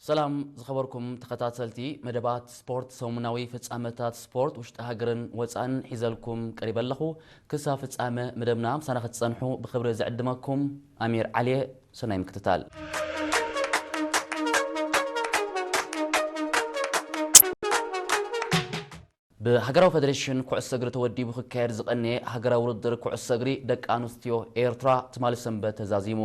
ሰላም ዝኸበርኩም ተኸታተልቲ መደባት ስፖርት፣ ሰሙናዊ ፍጻመታት ስፖርት ውሽጢ ሃገርን ወጻእን ሒዘልኩም ቀሪበ ኣለኹ። ክሳብ ፍጻመ መደብና ምሳና ክትጸንሑ ብኽብሪ ዝዕድመኩም ኣሚር ዓሊየ። ሰናይ ምክትታል። ብሃገራዊ ፈደሬሽን ኩዕሶ እግሪ ተወዲቡ ክካየድ ዝቐነየ ሃገራዊ ውድድር ኩዕሶ እግሪ ደቂ ኣንስትዮ ኤርትራ ትማሊ ሰንበት ተዛዚሙ።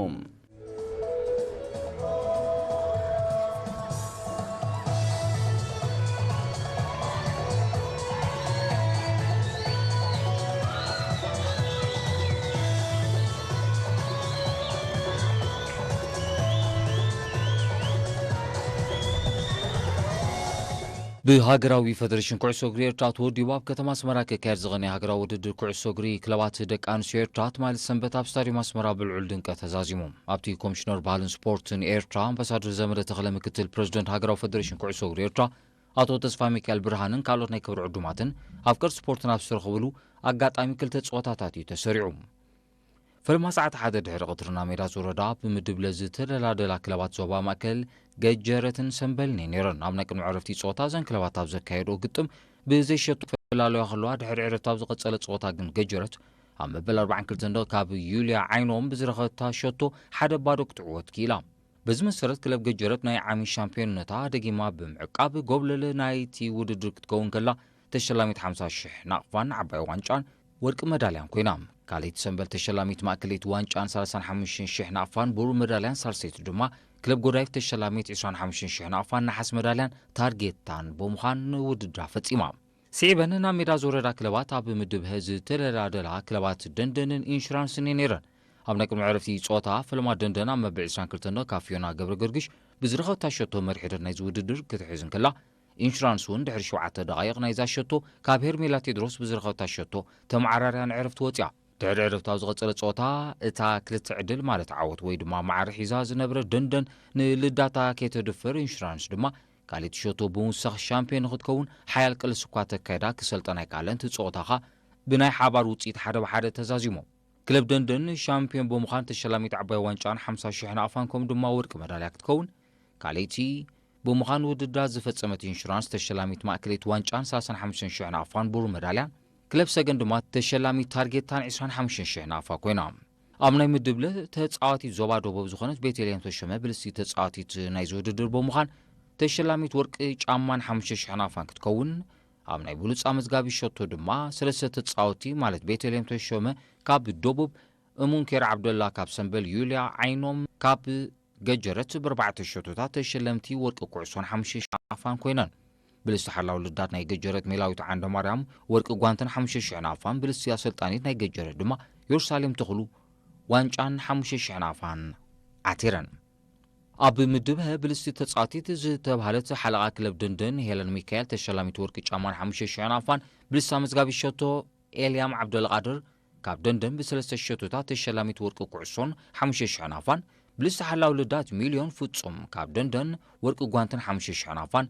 ብሃገራዊ ፈደሬሽን ኩዕሶ እግሪ ኤርትራ ተወዲቡ ኣብ ከተማ ኣስመራ ክካየድ ዝቐነየ ሃገራዊ ውድድር ኩዕሶ እግሪ ክለባት ደቂ ኣንስትዮ ኤርትራ ትማሊ ሰንበት ኣብ ስታድዮም ኣስመራ ብልዑል ድምቀት ተዛዚሙ። ኣብቲ ኮሚሽነር ባህልን ስፖርትን ኤርትራ ኣምባሳደር ዘመደ ተኽለ፣ ምክትል ፕረዚደንት ሃገራዊ ፈደሬሽን ኩዕሶ እግሪ ኤርትራ ኣቶ ተስፋ ሚካኤል ብርሃንን ካልኦት ናይ ክብሪ ዕዱማትን ኣፍቀርቲ ስፖርትን ኣብ ዝተረኸብሉ ኣጋጣሚ ክልተ ጸወታታት እዩ ተሰሪዑ። ፈለማ ሰዓት ሓደ ድሕሪ ቀትሪ ናብ ሜዳ ዝወረዳ ብምድብ ለ ዝተደላደላ ክለባት ዞባ ማእከል ገጀረትን ሰምበልን እየን ነይረን። ኣብ ናይ ቅድሚ ዕረፍቲ ጸወታ እዘን ክለባት ኣብ ዘካየድኦ ግጥም ብዘይሸቶ ክፈላለያ ከለዋ ድሕሪ ዕረፍቲ ኣብ ዝቐጸለ ጸወታ ግን ገጀረት ኣብ መበል ኣርባዓን ክልተን ደቂቕ ካብ ዩልያ ዓይኖም ብዝረኸበታ ሸቶ ሓደ ባዶ ክትዕወት ክኢላ። በዚ መሰረት ክለብ ገጀረት ናይ ዓሚ ሻምፒዮንነታ ደጊማ ብምዕቃብ ጎብለል ናይቲ ውድድር ክትከውን ከላ ተሸላሚት ሓምሳ ሽሕ ናቕፋን ዓባይ ዋንጫን ወርቂ መዳልያን ኮይና። ካልኣይቲ ሰንበል ተሸላሚት ማእከለይቲ ዋንጫን ሰላሳን ሓሙሽተን ሽሕ ናቕፋን ብሩር መዳልያን ሳልሰይቲ ድማ ክለብ ጎዳይፍ ተሸላሚት ዕስራን ሓሙሽተን ሽሕ ናቕፋን ነሓስ መዳልያን ታርጌታን ብምዃን ውድድራ ፈጺማ። ስዒበን ናብ ሜዳ ዝወረዳ ክለባት ኣብ ምድብ ሀ ዝተደላደላ ክለባት ደንደንን ኢንሹራንስን እየን ነይረን። ኣብ ናይ ቅድሚ ዕረፍቲ ጸወታ ፈለማ ደንደን ኣብ መበል ዕስራን ክልተን ካብ ፊዮና ገብረ ገርግሽ ብዝረኸብታ ሸቶ መሪሕ ሂደት ናይዚ ውድድር ክትሕዝ እንከላ፣ ኢንሹራንስ እውን ድሕሪ ሸውዓተ ደቓይቕ ናይዛ ሸቶ ካብ ሄርሜላ ቴድሮስ ብዝረኸብታ ሸቶ ተመዓራርያ ንዕረፍቲ ወጺኣ። ድሕሪ ዕረፍቲ ኣብ ዝቐጸለ ጸወታ እታ ክልተ ዕድል ማለት ዓወት ወይ ድማ ማዕረ ሒዛ ዝነበረት ደንደን ንልዳታ ከይተድፍር ኢንሹራንስ ድማ ካልኣይቲ ሸቶ ብምውሳኽ ሻምፒዮን ንክትከውን ሓያል ቅልስ እኳ ተካይዳ ክሰልጠን ኣይከኣለን። እቲ ጸወታ ኸኣ ብናይ ሓባር ውጽኢት ሓደ ብሓደ ተዛዚሙ። ክለብ ደንደን ሻምፒዮን ብምዃን ተሸላሚት ዓባይ ዋንጫን ሓምሳ ሽሕ ናቕፋን ከምኡ ድማ ወርቂ መዳልያ ክትከውን፣ ካልኣይቲ ብምዃን ውድድራ ዝፈጸመት ኢንሹራንስ ተሸላሚት ማእከለይቲ ዋንጫን ሰላሳን ሓሙሽተን ሽሕ ናቕፋን ብሩር መዳልያን፣ ክለብ ሰገን ድማ ተሸላሚት ታርጌታን ዕስራን ሓሙሽተን ሽሕ ናቕፋ ኮይና። ኣብ ናይ ምድብ ለ ተጻዋቲት ዞባ ደቡብ ዝኾነት ቤተልሔም ተሾመ ብልስቲ ተጻዋቲት ናይዚ ውድድር ብምዃን ተሸላሚት ወርቂ ጫማን ሓሙሽተ ሽሕ ናቕፋን ክትከውን፣ ኣብ ናይ ብሉጽ ኣመዝጋቢ ሸቶ ድማ ሰለስተ ተጻወቲ ማለት ቤተልሔም ተሾመ ካብ ደቡብ፣ እሙን ኬር ዓብደላ ካብ ሰምበል፣ ዩልያ ዓይኖም ካብ ገጀረት ብኣርባዕተ ሸቶታት ተሸለምቲ ወርቂ ኩዕሶን ሓሙሽተ ሽሕ ናቕፋን ኮይነን። ብልስቲ ሓላው ልዳት ናይ ገጀረት ሜላዊት ዓንደማርያም ወርቂ ጓንትን ሓሙሽተ ሽሕ ናቕፋን፣ ብልስቲ ኣሰልጣኒት ናይ ገጀረት ድማ ዮርሳሌም ተኽሉ ዋንጫን ሓሙሽተ ሽሕ ናቕፋን ዓቲረን። ኣብ ምድብ ሀ ብልስቲ ተጻዋቲት ዝተባህለት ሓለቓ ክለብ ደንደን ሄለን ሚካኤል ተሸላሚት ወርቂ ጫማን ሓሙሽተ ሽሕ ናቕፋን፣ ብልስቲ ኣመዝጋቢ ሸቶ ኤልያም ዓብደልቃድር ካብ ደንደን ብሰለስተ ሸቶታት ተሸላሚት ወርቂ ኩዕሶን ሓሙሽተ ሽሕ ናቕፋን፣ ብልስቲ ሓላው ልዳት ሚልዮን ፍጹም ካብ ደንደን ወርቂ ጓንትን ሓሙሽተ ሽሕ ናቕፋን፣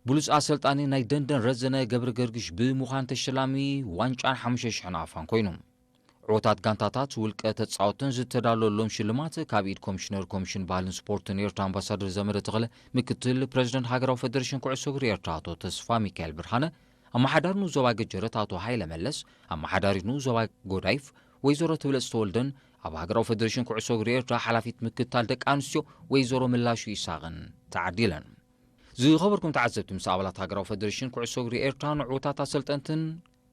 ብሉጽ ኣሰልጣኒ ናይ ደንደን ረዘነ ገብረ ገርግሽ ብምዃን ተሸላሚ ዋንጫን ሓሙሽተ ሽሕ ናቕፋን ኮይኑ። ዕዉታት ጋንታታት ውልቀ ተጻወትን ዝተዳለወሎም ሽልማት ካብ ኢድ ኮሚሽነር ኮሚሽን ባህልን ስፖርትን ኤርትራ ኣምባሳደር ዘመደ ተኽለ፣ ምክትል ፕረዚደንት ሃገራዊ ፈደሬሽን ኩዕሶ እግሪ ኤርትራ ኣቶ ተስፋ ሚካኤል ብርሃነ፣ ኣመሓዳሪ ንኡስ ዞባ ገጀረት ኣቶ ሃይለ መለስ፣ ኣመሓዳሪት ንኡስ ዞባ ጎዳይፍ ወይዘሮ ትብለጽ ተወልደን ኣብ ሃገራዊ ፈደሬሽን ኩዕሶ እግሪ ኤርትራ ሓላፊት ምክትታል ደቂ ኣንስትዮ ወይዘሮ ምላሹ ይስሃቕን ተዓዲለን። ዝኸበርኩም ተዓዘብቲ፣ ምስ ኣባላት ሃገራዊ ፈደሬሽን ኩዕሶ እግሪ ኤርትራን ዕዉታት ኣሰልጠንትን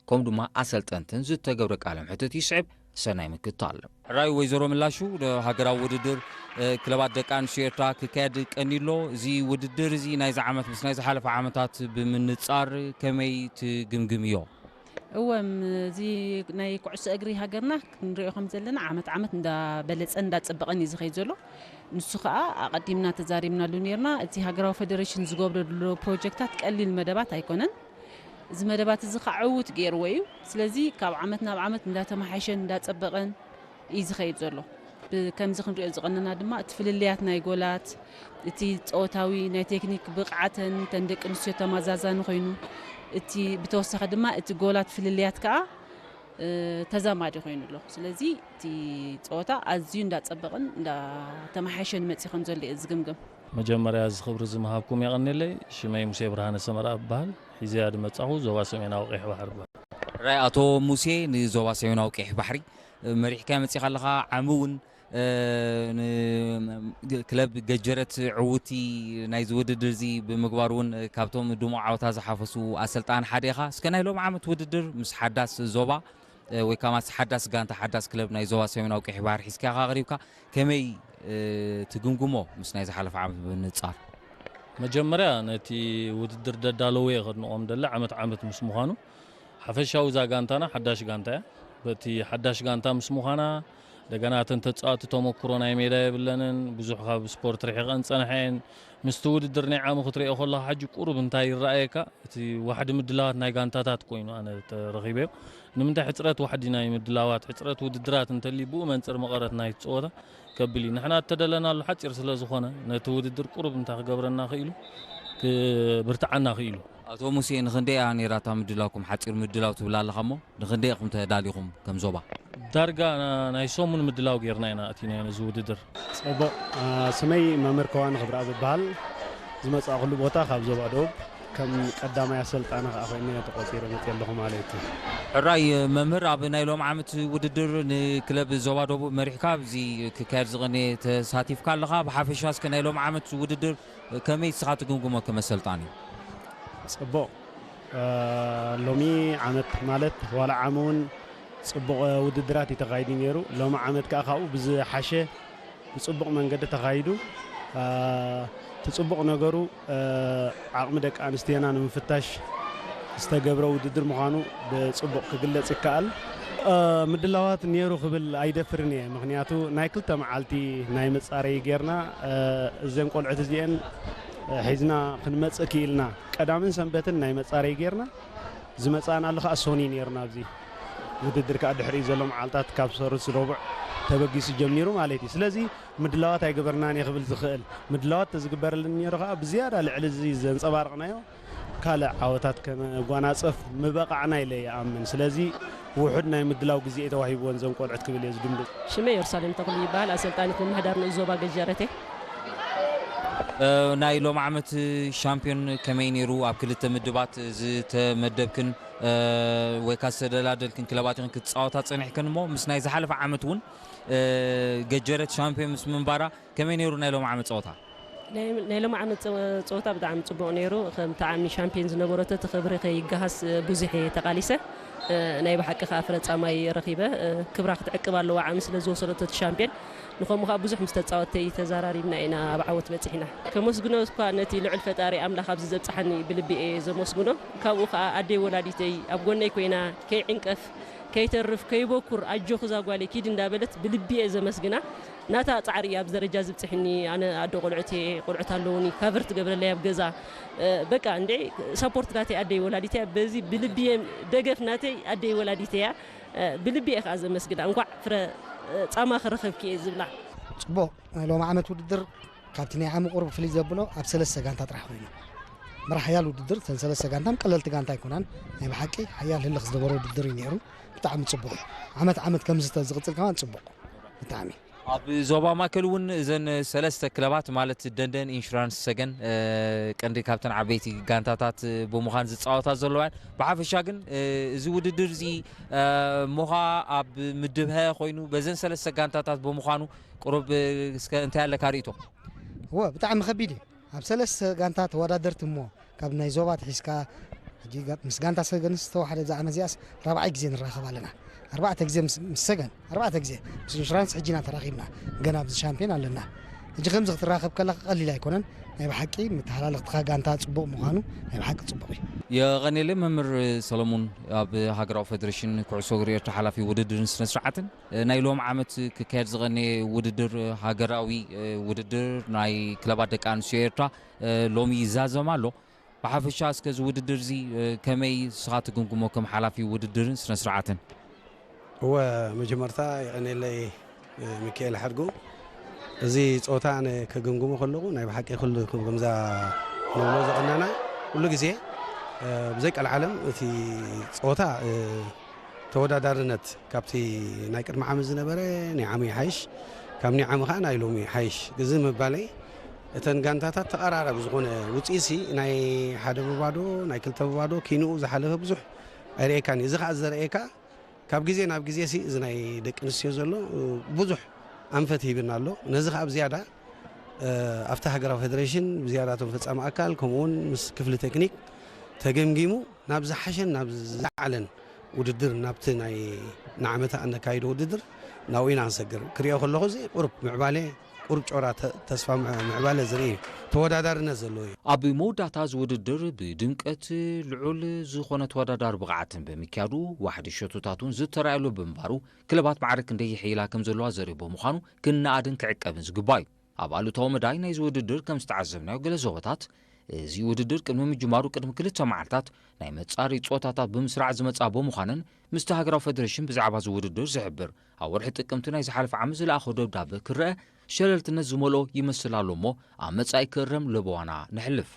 ከምኡ ድማ ኣሰልጠንትን ዝተገብረ ቃለ ምሕትት ይስዕብ። ሰናይ ምክትታል። ሕራይ ወይዘሮ ምላሹ፣ ሃገራዊ ውድድር፣ እ፣ ክለባት ደቂ ኣንስትዮ ኤርትራ ክካየድ ቀኒሎ። እዚ ውድድር እዚ ናይዚ ዓመት ምስ ናይ ዝሓለፈ ዓመታት ብምንጻር ከመይ ትግምግምዮ? እወ፣ ም-፣ እዚ ናይ ኩዕሶ እግሪ ሃገርና ክንሪኦ ከም ዘለና ዓመት ዓመት እንዳበለጸን እንዳጸበቐን እዩ ዝኸይድ ዘሎ። ንሱ ኸኣ ኣቐዲምና ተዛሪብናሉ ነይርና። እቲ ሃገራዊ ፈደሬሽን ዝገብሮ ዘሎ ፕሮጀክታት ቀሊል መደባት ኣይኮነን። እዚ መደባት እዚ ኸዓ ዕዉት ገይርዎ እዩ። ስለዚ ካብ ዓመት ናብ ዓመት እንዳተመሓየሸን እንዳጸበቐን እዩ ዝኸይድ ዘሎ። ብ-፣ ከምዚ ክንሪኦ ዝቐነና ድማ እቲ ፍልልያት ናይ ጎላት፣ እቲ ጸወታዊ ናይ ቴክኒክ ብቕዓተን ተን ደቂ ኣንስትዮ ተመዛዛኒ ኮይኑ፣ እቲ ብተወሳኺ ድማ እቲ ጎላት ፍልልያት ከኣ ተዛማዲ ኮይኑ ኣሎ። ስለዚ እቲ ፀወታ ኣዝዩ እንዳፀበቐን እንዳተመሓየሸን መፂ ከም ዘሎ እየ ዝግምግም። መጀመርያ እዚ ክብሪ ዝምሃብኩም የቐንየለይ። ሽመይ ሙሴ ብርሃነ ሰመራ እበሃል። ሒዘያ ዝመጻኹ ዞባ ሰሜናዊ ቀይሕ ባሕሪ እበሃል። ራይ ኣቶ ሙሴ፣ ንዞባ ሰሜናዊ ቀይሕ ባሕሪ መሪሕካ መጺኻ ኣለኻ። ዓሚ እውን ክለብ ገጀረት ዕውቲ ናይዚ ውድድር እዚ ብምግባር እውን ካብቶም ድሙቕ ዓወታ ዝሓፈሱ ኣሰልጣን ሓደ ኢኻ። እስከ ናይ ሎም ዓመት ውድድር ምስ ሓዳስ ዞባ ወይ ከዓ ምስ ሓዳስ ጋንታ ሓዳስ ክለብ ናይ ዞባ ሰሜናዊ ቀይሕ ባሕሪ ሒዝካ ኢኻ ቀሪብካ፣ ከመይ ትግምግሞ ምስ ናይ ዝሓለፈ ዓመት ብምንጻር? መጀመርያ ነቲ ውድድር ደዳለዉ እየ ከድንቖም ደለ ዓመት ዓመት ምስ ምዃኑ ሓፈሻዊ እዛ ጋንታና ሓዳሽ ጋንታ እያ። በቲ ሓዳሽ ጋንታ ምስ ምዃና እንደገና እተን ተፃወቲ ተመክሮ ናይ ሜዳ የብለንን። ብዙሕ ካብ ስፖርት ርሒቐን ፀንሐን። ምስቲ ውድድር ናይ ዓሚ ክትሪኦ ከለኻ ሕጂ ቁሩብ እንታይ ይረኣየካ? እቲ ዋሕዲ ምድላዋት ናይ ጋንታታት ኮይኑ ኣነ ተረኺበዮ። ንምንታይ ሕፅረት ዋሕዲ ናይ ምድላዋት ሕፅረት ውድድራት እንተልዩ ብኡ መንፅር መቐረት ናይ ፀወታ ከብል እዩ። ንሕና እተደለናሉ ሓፂር ስለ ዝኾነ ነቲ ውድድር ቁሩብ እንታይ ክገብረና ክኢሉ ክብርትዓና ክኢሉ። ኣቶ ሙሴ፣ ንኽንደይ እያ ነይራ እታ ምድላውኩም? ሓፂር ምድላው ትብል ኣለኻ እሞ ንኽንደይ ኢኹም ተዳሊኹም ከም ዞባ? ዳርጋ ናይ ሰሙን ምድላው ጌርና ኢና ኣቲና ነዚ ውድድር። ፅቡቕ። ስመይ መምህር ከዋኒ ክብረኣብ እበሃል። ዝመፃእኩሉ ቦታ ካብ ዞባ ደቡብ ከም ቀዳማይ ኣሰልጣኒ ከዓ ኮይነ ተቆፂረ መፅየ ኣለኹ ማለት እዩ። ሕራይ መምህር፣ ኣብ ናይ ሎም ዓመት ውድድር ንክለብ ዞባ ደቡብ መሪሕካ ኣብዚ ክካየድ ዝቐነየ ተሳቲፍካ ኣለኻ። ብሓፈሻ እስከ ናይ ሎም ዓመት ውድድር ከመይ ንስኻ ትግምግሞ ከም ኣሰልጣኒ? ፅቡቕ። ሎሚ ዓመት ማለት ዋላ ዓሚ እውን ፅቡቕ ውድድራት እዩ ተኻይዱ ነይሩ። ሎሚ ዓመት ከዓ ካብኡ ብዝሓሸ ብፅቡቕ መንገዲ ተኻይዱ። እቲ ፅቡቕ ነገሩ ዓቕሚ ደቂ ኣንስትዮና ንምፍታሽ ዝተገብረ ውድድር ምዃኑ ብፅቡቕ ክግለፅ ይከኣል። ምድላዋት ነይሩ ክብል ኣይደፍርን እየ። ምኽንያቱ ናይ ክልተ መዓልቲ ናይ መፃረዪ ጌርና እዘን ቆልዑት እዚአን ሒዝና ክንመፅእ ክኢልና። ቀዳምን ሰንበትን ናይ መፃረዪ ጌርና ዝመፃእናሉ ከዓ ሶኒ ነይርና ኣብዚ ውድድር ከዓ ድሕሪኡ ዘሎ መዓልታት ካብ ሰሩስ ረቡዕ ተበጊሱ ጀሚሩ ማለት እዩ። ስለዚ ምድላዋት ኣይገበርናን እየ ክብል ዝኽእል። ምድላዋት ተዝግበረልን ነይሩ ከዓ ብዝያዳ ልዕሊ እዚ ዘንፀባረቕናዮ ካልእ ዓወታት ከነጓናፀፍ ምበቓዕና ኢለ ይኣምን። ስለዚ ውሑድ ናይ ምድላው ግዜ እዩ ተዋሂብወን ዘን ቆልዑት ክብል እየ ዝግምት። ሽመ ኢየሩሳሌም ተኽሉ ይበሃል። ኣሰልጣኒት ምምሕዳር ንኡስ ዞባ ገጃረቴ። ናይ ሎም ዓመት ሻምፒዮን ከመይ ነይሩ? ኣብ ክልተ ምድባት ዝተመደብክን ወይ ከዓ ዝተደላደልክን ክለባት ኢኽን ክትፃወታ ፀኒሕክን እሞ ምስ ናይ ዝሓለፈ ዓመት እውን ገጀረት ሻምፒዮን ምስ ምንባራ ከመይ ነይሩ ናይ ሎም ዓመት ፀወታ? ናይ ናይ ሎም ዓመት ፀወ- ፀወታ ብጣዕሚ ፅቡቕ ነይሩ። ከምቲ ዓሚ ሻምፒዮን ዝነበረቶ እቲ ክብሪ ከይገሃስ ብዙሕ እየ ተቓሊሰ። ናይ ብሓቂ ከዓ ፍረ ፃማይ ረኺበ። ክብራ ክትዕቅብ ኣለዋ ዓሚ ስለ ዝወሰደቶ እቲ ሻምፒዮን። ንኸምኡ ከዓ ብዙሕ ምስ ተፃወትተይ ተዘራሪብና ኢና ኣብ ዓወት በፂሕና። ከመስግኖ እኳ ነቲ ልዑል ፈጣሪ ኣምላኽ ኣብዚ ዘብፅሓኒ ብልቢ እየ ዘመስግኖ። ካብኡ ከዓ ኣደይ ወላዲተይ ኣብ ጎነይ ኮይና ከይዕንቀፍ ከይተርፍ ከይበኩር ኣጆኺ እዛ ጓለይ ኪዲ እንዳበለት ብልቢ እየ ዘመስግና። ናታ ፃዕሪ እያ ኣብዚ ደረጃ ዝብፅሕኒ። ኣነ ኣደ ቆልዑት እየ፣ ቆልዑት ኣለውኒ፣ ካቨር ትገብረለይ ኣብ ገዛ። በቃ እንድዒ ሳፖርት ናተይ ኣደይ ወላዲት እያ። በዚ ብልቢ እየ ደገፍ ናተይ ኣደይ ወላዲት እያ። ብልቢ እየ ከዓ ዘመስግና። እንኳዕ ፍረ ፃማኺ ረኸብኪ እየ ዝብላ። ፅቡቕ ናይ ሎሚ ዓመት ውድድር ካብቲ ናይ ዓሚ ቁሩብ ፍልይ ዘብሎ ኣብ ሰለስተ ጋንታ ጥራሕ ኮይኑ እምበር ሓያል ውድድር እተን ሰለስተ ጋንታን ቀለልቲ ጋንታ ኣይኮናን። ናይ ብሓቂ ሓያል ህልኽ ዝነበሮ ውድድር እዩ ነይሩ። ብጣዕሚ ፅቡቕ እዩ። ዓመት ዓመት ከምዚ ተዝቕፅል ከማን ፅቡቕ ብጣዕሚ። ኣብ ዞባ ማእከል እውን እዘን ሰለስተ ክለባት ማለት ደንደን፣ ኢንሹራንስ ሰገን ቀንዲ ካብተን ዓበይቲ ጋንታታት ብምዃን ዝፃወታ ዘለዋ እየን። ብሓፈሻ ግን እዚ ውድድር እዚ ሞኻ ኣብ ምድብ ሀ ኮይኑ በዘን ሰለስተ ጋንታታት ብምዃኑ ቁሩብ እስከ እንታይ ኣለካ ርእይቶ? እወ ብጣዕሚ ከቢድ እዩ። ኣብ ሰለስተ ጋንታ ተወዳደርቲ እሞ ካብ ናይ ዞባ ኣትሒዝካ ሕጂ ምስ ጋንታ ሰገን ዝተዋሓደ እዛ ዓመት እዚኣስ ራብዓይ ግዜ ንራኸብ ኣለና። ኣርባዕተ ግዜ ምስ ምስ ሰገን ኣርባዕተ ግዜ ምስ ኢንሹራንስ ሕጂ ኢና ተራኺብና። ገና ኣብዚ ሻምፒዮን ኣለና። ሕጂ ከምዚ ክትራኸብ ከለኻ ቀሊል ኣይኮነን። ናይ ብሓቂ መተሓላለኽትኻ ጋንታ ፅቡቕ ምዃኑ ናይ ብሓቂ ፅቡቕ እዩ። የቐንየለይ መምህር ሰለሙን። ኣብ ሃገራዊ ፌደሬሽን ኩዕሶ እግሪ ኤርትራ ሓላፊ ውድድርን ስነ ስርዓትን። ናይ ሎም ዓመት ክካየድ ዝቐነየ ውድድር ሃገራዊ ውድድር ናይ ክለባት ደቂ ኣንስትዮ ኤርትራ ሎሚ ይዛዘም ኣሎ። ብሓፈሻ እስከ እዚ ውድድር እዚ ከመይ ንስኻ ትግምግሞ ከም ሓላፊ ውድድርን ስነ ስርዓትን? እወ መጀመርታ የቐንየለይ ሚካኤል ሓድጉ። እዚ ፀወታ ኣነ ከገምግሞ ከለኹ ናይ ብሓቂ ኩሉ ከምዛ ንብሎ ዝቐነና ኩሉ ግዜ ብዘይ ቀልዓለም እቲ ፀወታ ተወዳዳርነት ካብቲ ናይ ቅድሚ ዓመት ዝነበረ ናይ ዓሚ ይሓይሽ፣ ካብ ናይ ዓሚ ኸዓ ናይ ሎሚ ይሓይሽ። እዚ ምባለይ እተን ጋንታታት ተቐራራቢ ዝኾነ ውፅኢሲ ናይ ሓደ ብባዶ ናይ ክልተ ብባዶ ኪንኡ ዝሓለፈ ብዙሕ ኣይርእየካን እዩ። እዚ ኸዓ ዘርእየካ ካብ ግዜ ናብ ግዜ ሲ እዚ ናይ ደቂ ኣንስትዮ ዘሎ ብዙሕ ኣንፈት ሂብና ኣሎ። ነዚ ኸዓ ብዝያዳ ኣብቲ ሃገራዊ ፌደሬሽን ብዝያዳ እቶም ፈፃሚ ኣካል ከምኡውን ምስ ክፍሊ ቴክኒክ ተገምጊሙ ናብ ዝሓሸን ናብ ዝለዓለን ውድድር ናብቲ ናይ ንዓመታ እነካይዶ ውድድር ናብኡ ኢና ንሰግር። ክሪኦ ከለኹ እዚ ቁሩብ ምዕባለ ቁሩብ ጮራ ተስፋ ምዕባለ ዝርኢ እዩ። ተወዳዳርነት ዘለዎ እዩ። ኣብ መወዳእታ እዚ ውድድር ብድምቀት ልዑል ዝኾነ ተወዳዳሪ ብቕዓትን ብምክያዱ ዋሕዲ ሸቶታት እውን ዝተራእየሉ ብምንባሩ ክለባት ማዕረ ክንደይ ይሕይላ ከም ዘለዋ ዘርኢ ብምዃኑ ክነኣድን ክዕቀብን ዝግባእ እዩ። ኣብ ኣሉታዊ መዳይ ናይዚ ውድድር ከም ዝተዓዘብናዮ ገለ ዞባታት እዚ ውድድር ቅድሚ ምጅማሩ ቅድሚ ክልተ መዓልታት ናይ መጻሪ ጾታታት ብምስራዕ ዝመጻ ብምዃነን ምስቲ ሃገራዊ ፌደሬሽን ብዛዕባ እዚ ውድድር ዝሕብር ኣብ ወርሒ ጥቅምቲ ናይ ዝሓለፈ ዓመት ዝለኣኾ ደብዳበ ክረአ ሸለልትነት ዝመልኦ ይመስል ኣሎ እሞ ኣብ መጻኢ ክእረም ለበዋና ነሕልፍ።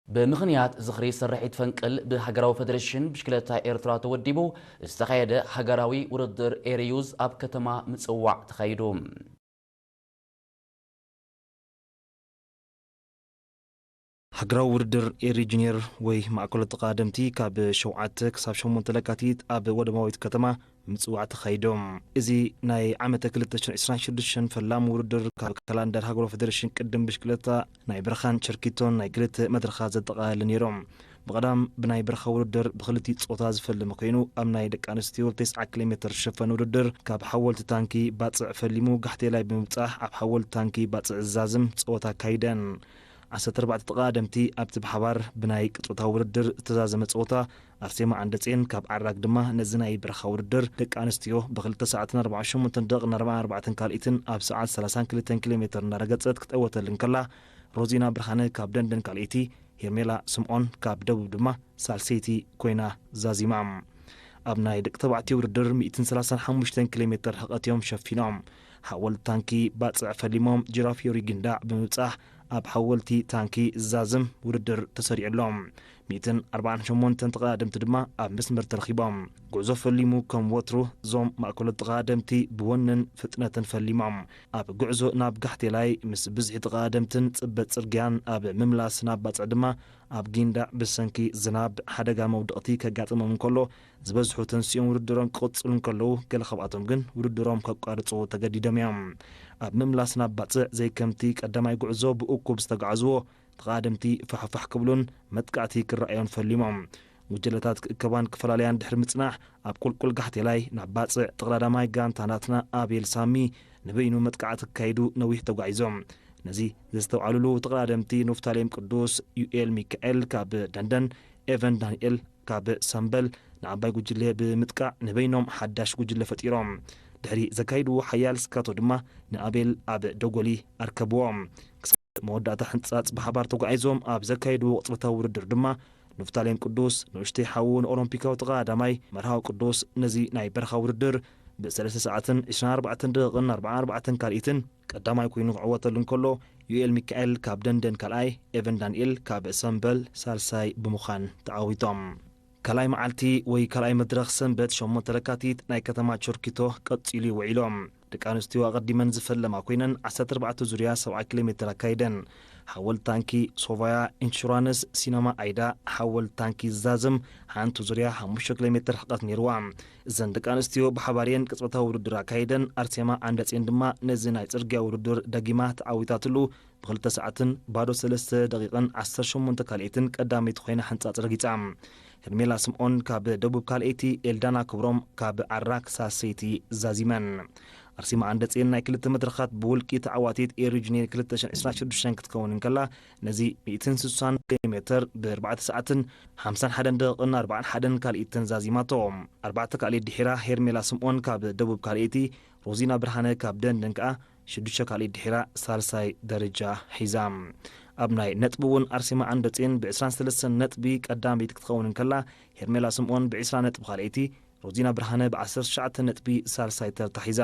ብምኽንያት ዝኽሪ ስርሒት ፈንቅል ብሃገራዊ ፌደሬሽን ብሽክለታ ኤርትራ ተወዲቡ ዝተኻየደ ሃገራዊ ውድድር ኤሪዩዝ ኣብ ከተማ ምጽዋዕ ተኻይዱ። ሃገራዊ ውድድር ኤሪ ጁኒየር ወይ ማእከሎ ተቐዳደምቲ ካብ ሸውዓተ ክሳብ ሸሞንተ ለካቲት ኣብ ወደባዊት ከተማ ምጽዋዕ ተኻይዶም። እዚ ናይ ዓመተ ክልተ ሽሕን ዕስራን ሽዱሽተን ፈላሚ ውድድር ካብ ካላንደር ሃገራዊ ፌደሬሽን ቅድም ብሽክለታ ናይ በረኻን ቸርኪቶን ናይ ክልተ መድረኻት ዘጠቓለለ ነይሮም። ብቐዳም ብናይ በረኻ ውድድር ብክልቲ ጾታ ዝፈልም ኮይኑ ኣብ ናይ ደቂ ኣንስትዮ ተስዓ ኪሎ ሜትር ዝሸፈን ውድድር ካብ ሓወልቲ ታንኪ ባጽዕ ፈሊሙ ጋሕቴላይ ብምብጻሕ ኣብ ሓወልቲ ታንኪ ባጽዕ ዝዛዝም ጸወታ ኣካይደን። ዓሰርተ ኣርባዕተ ተቐዳደምቲ ኣብቲ ብሓባር ብናይ ቅጽበታዊ ውድድር ዝተዛዘመ ጸወታ ኣርሴማ ዓንደጼን ካብ ዓራግ ድማ ነዚ ናይ በረኻ ውድድር ደቂ ኣንስትዮ ብክልተ ሰዓትን ኣርባዓን ሸሞንተን ደቂቕን ኣርባዓን ኣርባዕተን ካልኢትን ኣብ ሰዓት ሰላሳን ክልተን ኪሎ ሜትር እናረገጸት ክትዕወተሉ እንከላ ሮዚና ብርሃነ ካብ ደንደን ካልኢቲ ሄርሜላ ስምዖን ካብ ደቡብ ድማ ሳልሰይቲ ኮይና ዛዚማ። ኣብ ናይ ደቂ ተባዕትዮ ውድድር ሚእትን ሰላሳን ሓሙሽተን ኪሎ ሜትር ርሕቀት እዮም ሸፊኖም። ሓወልቲ ታንኪ ባጽዕ ፈሊሞም ጂራፊዮሪ ጊንዳዕ ብምብጻሕ ኣብ ሓወልቲ ታንኪ ዝዛዝም ውድድር ተሰሪዑ ኣሎ። ሚእትን ኣርባዓን ሸሞንተን ተቐዳደምቲ ድማ ኣብ መስመር ተረኺቦም። ጉዕዞ ፈሊሙ ከም ወትሩ እዞም ማእከሎት ተቐዳደምቲ ብወንን ፍጥነትን ፈሊሞም። ኣብ ጉዕዞ ናብ ጋሕቴላይ ምስ ብዝሒ ተቐዳደምትን ጽበት ጽርግያን ኣብ ምምላስ ናብ ባጽዕ ድማ ኣብ ጊንዳዕ ብሰንኪ ዝናብ ሓደጋ መውደቕቲ ከጋጥሞም እንከሎ ዝበዝሑ ተንሲኦም ውድድሮም ክቕጽሉ እንከለዉ ገለ ካብኣቶም ግን ውድድሮም ከቋርጹ ተገዲዶም እዮም። ኣብ ምምላስ ናብ ባጽዕ ዘይከምቲ ቀዳማይ ጉዕዞ ብእኩብ ዝተጓዕዝዎ ተቓደምቲ ፋሕፋሕ ክብሉን መጥቃዕቲ ክረኣዮን ፈሊሞም። ጉጅለታት ክእከባን ክፈላለያን ድሕሪ ምጽናሕ ኣብ ቁልቁል ጋሕቴላይ ናብ ባጽዕ ተቕዳዳማይ ጋንታ ናትና ኣቤል ሳሚ ንበይኑ መጥቃዕቲ ክካይዱ ነዊሕ ተጓዒዞም። ነዚ ዘስተውዓሉሉ ተቐዳደምቲ ኖፍታሌም ቅዱስ፣ ዩኤል ሚካኤል ካብ ደንደን፣ ኤቨን ዳንኤል ካብ ሰምበል ንዓባይ ጉጅለ ብምጥቃዕ ንበይኖም ሓዳሽ ጉጅለ ፈጢሮም። ድሕሪ ዘካይድዎ ሓያል ስካቶ ድማ ንኣቤል ኣብ ደጎሊ ኣርከብዎ። ክሳብ መወዳእታ ሕንጻጽ ብሓባር ተጓዒዞም ኣብ ዘካየድዎ ቅጽበታዊ ውድድር ድማ ኑፍታሌም ቅዱስ ንኡሽተይ ሓዉ ንኦሎምፒካዊ ተቐዳዳማይ መርሃዊ ቅዱስ ነዚ ናይ በረኻ ውድድር ብሰለስተ ሰዓትን ዕስራን ኣርባዕተን ደቂቕን ኣርባዓን ኣርባዕተን ካልኢትን ቀዳማይ ኮይኑ ክዕወተሉ እንከሎ ዩኤል ሚካኤል ካብ ደንደን ካልኣይ፣ ኤቨን ዳንኤል ካብ ሰምበል ሳልሳይ ብምዃን ተዓዊቶም። ካልኣይ መዓልቲ ወይ ካልኣይ መድረኽ ሰንበት ሸሞንተ ለካቲት ናይ ከተማ ቸርኪቶ ቀጺሉ እዩ ውዒሎም። ደቂ ኣንስትዮ ኣቐዲመን ዝፈለማ ኮይነን ዓሰርተ ኣርባዕተ ዙርያ ሰብዓ ኪሎ ሜትር ኣካይደን። ሓወልቲ ታንኪ ሶቫያ ኢንሹራንስ ሲነማ ኣይዳ ሓወልቲ ታንኪ ዝዛዝም ሓንቲ ዙርያ ሓሙሽተ ኪሎ ሜትር ርሕቀት ነይርዋ። እዘን ደቂ ኣንስትዮ ብሓባር እየን ቅጽበታዊ ውድድር ኣካይደን። ኣርሴማ ዓንደጼን ድማ ነዚ ናይ ጽርግያ ውድድር ደጊማ ተዓዊታትሉ ብክልተ ሰዓትን ባዶ ሰለስተ ደቂቕን ዓሰርተ ሸሞንተ ካልኢትን ቀዳመይቲ ኮይና ሕንጻጽ ረጊጻ። ሄርሜላ ስምኦን ካብ ደቡብ ካልኣይቲ፣ ኤልዳና ክብሮም ካብ ዓራክ ሳልሰይቲ ዛዚመን። ኣርሴማ ዓንደጼን ናይ ክልተ መድረኻት ብውልቂ ተዓዋቲት ኤሪ ጁኒየር ክልተ ሽሕን ዕስራን ሽዱሽተን ክትከውን እንከላ ነዚ ሚእትን ስሳን ኪሎ ሜትር ብኣርባዕተ ሰዓትን ሓምሳን ሓደን ደቂቕን ኣርባዓን ሓደን ካልኢትን ዛዚማቶ። ኣርባዕተ ካልኢት ድሒራ ሄርሜላ ስምኦን ካብ ደቡብ ካልኣይቲ፣ ሮዚና ብርሃነ ካብ ደንደን ከኣ ሽዱሽተ ካልኢት ድሒራ ሳልሳይ ደረጃ ሒዛ። ኣብ ናይ ነጥቢ እውን ኣርሴማ ዓንደጼን ብዕስራን ሰለስተን ነጥቢ ቀዳመይቲ ክትኸውን እንከላ ሄርሜላ ስምኦን ብዕስራ ነጥቢ ካልኣይቲ፣ ሮዚና ብርሃነ ብዓሰርተ ትሽዓተ ነጥቢ ሳልሳይ ተርታ ሒዛ።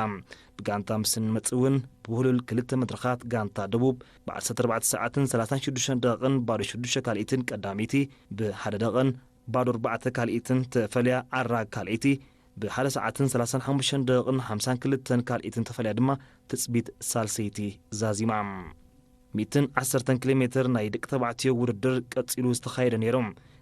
ብጋንታ ምስ እንመጽእ እውን ብውህሉል ክልተ መድረኻት ጋንታ ደቡብ ብዓሰርተ ኣርባዕተ ሰዓትን ሰላሳን ሽዱሽተን ደቂቕን ባዶ ሽዱሽተ ካልኢትን ቀዳመይቲ ብሓደ ደቂቕን ባዶ ኣርባዕተ ካልኢትን ተፈልያ ዓራግ ካልኢቲ ብሓደ ሰዓትን ሰላሳን ሓሙሽተን ደቂቕን ሓምሳን ክልተን ካልኢትን ተፈልያ ድማ ትጽቢት ሳልሰይቲ ዛዚማ። ሚእትን ዓሰርተን ኪሎ ሜትር ናይ ደቂ ተባዕትዮ ውድድር ቀጺሉ ዝተኻየደ ነይሩ።